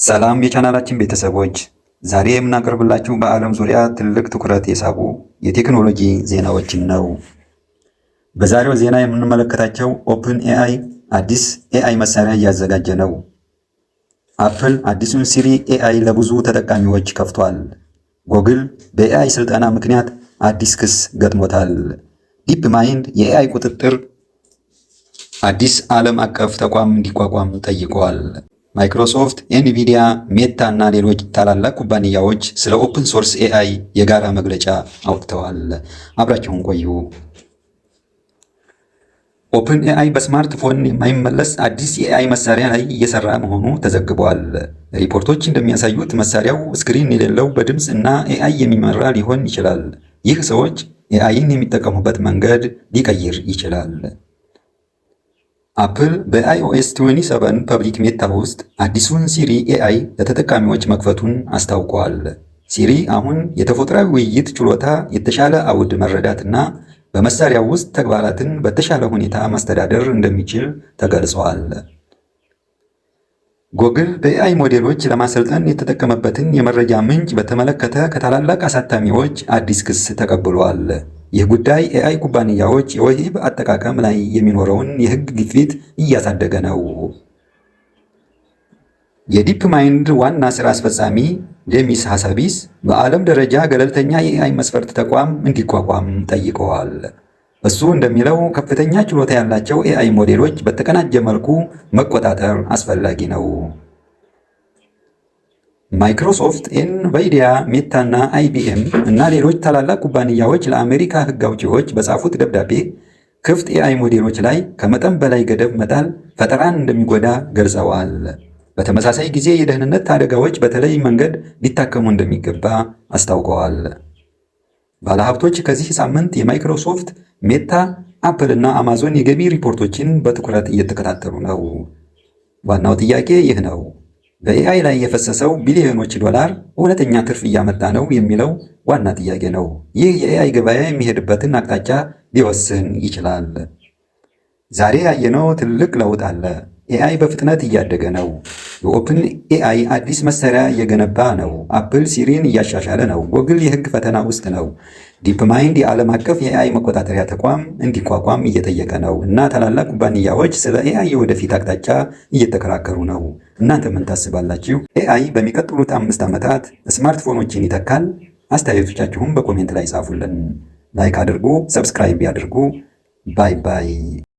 ሰላም የቻናላችን ቤተሰቦች፣ ዛሬ የምናቀርብላችሁ በዓለም ዙሪያ ትልቅ ትኩረት የሳቡ የቴክኖሎጂ ዜናዎችን ነው። በዛሬው ዜና የምንመለከታቸው OpenAI አዲስ AI መሳሪያ እያዘጋጀ ነው። Apple አዲሱን Siri AI ለብዙ ተጠቃሚዎች ከፍቷል። ጎግል በ AI ስልጠና ምክንያት አዲስ ክስ ገጥሞታል። DeepMind የ AI ቁጥጥር አዲስ ዓለም አቀፍ ተቋም እንዲቋቋም ጠይቀዋል። Microsoft፣ Nvidia፣ Meta እና ሌሎች ታላላቅ ኩባንያዎች ስለ open source AI የጋራ መግለጫ አውጥተዋል። አብራችሁን ቆዩ። OpenAI በስማርትፎን የማይመለስ አዲስ የ AI መሳሪያ ላይ እየሰራ መሆኑ ተዘግቧል። ሪፖርቶች እንደሚያሳዩት መሳሪያው screen የሌለው፣ በድምፅ እና AI የሚመራ ሊሆን ይችላል። ይህ ሰዎች AI ን የሚጠቀሙበት መንገድ ሊቀይር ይችላል። Apple በ iOS 27 public beta ውስጥ አዲሱን Siri AI ለተጠቃሚዎች መክፈቱን አስታውቋል። Siri አሁን የተፈጥሯዊ ውይይት ችሎታ፣ የተሻለ አውድ መረዳት እና በመሳሪያው ውስጥ ተግባራትን በተሻለ ሁኔታ ማስተዳደር እንደሚችል ተገልጿል። ጎግል በ AI ሞዴሎች ለማሰልጠን የተጠቀመበትን የመረጃ ምንጭ በተመለከተ ከታላላቅ አሳታሚዎች አዲስ ክስ ተቀብሏል። ይህ ጉዳይ AI ኩባንያዎች የ web አጠቃቀም ላይ የሚኖረውን የሕግ ግፊት እያሳደገ ነው። የ DeepMind ዋና ስራ አስፈጻሚ ዴሚስ ሀሳቢስ በዓለም ደረጃ ገለልተኛ የ AI መስፈርት ተቋም እንዲቋቋም ጠይቀዋል። እሱ እንደሚለው ከፍተኛ ችሎታ ያላቸው AI ሞዴሎች በተቀናጀ መልኩ መቆጣጠር አስፈላጊ ነው። Microsoft፣ Nvidia፣ Meta እና IBM እና ሌሎች ታላላቅ ኩባንያዎች ለአሜሪካ ሕግ አውጪዎች በጻፉት ደብዳቤ ክፍት AI ሞዴሎች ላይ ከመጠን በላይ ገደብ መጣል ፈጠራን እንደሚጎዳ ገልጸዋል። በተመሳሳይ ጊዜ የደህንነት አደጋዎች በተለይ መንገድ ሊታከሙ እንደሚገባ አስታውቀዋል። ባለሀብቶች ከዚህ ሳምንት የ Microsoft፣ Meta፣ Apple እና አማዞን የገቢ ሪፖርቶችን በትኩረት እየተከታተሉ ነው። ዋናው ጥያቄ ይህ ነው። በ AI ላይ የፈሰሰው ቢሊዮኖች ዶላር እውነተኛ ትርፍ እያመጣ ነው የሚለው ዋና ጥያቄ ነው። ይህ የ AI ገበያ የሚሄድበትን አቅጣጫ ሊወስን ይችላል። ዛሬ ያየነው ትልቅ ለውጥ አለ። AI በፍጥነት እያደገ ነው። የ OpenAI አዲስ መሳሪያ እየገነባ ነው። Apple Siri ን እያሻሻለ ነው። ጎግል የህግ ፈተና ውስጥ ነው። DeepMind የዓለም አቀፍ የ AI መቆጣጠሪያ ተቋም እንዲቋቋም እየጠየቀ ነው። እና ታላላቅ ኩባንያዎች ስለ AI የወደፊት አቅጣጫ እየተከራከሩ ነው። እናንተ ምን ታስባላችሁ? AI በሚቀጥሉት 5 ዓመታት ስማርትፎኖችን ይተካል? አስተያየቶቻችሁን በ comment ላይ ጻፉልን። Like አድርጉ፣ subscribe ያድርጉ። Bye bye።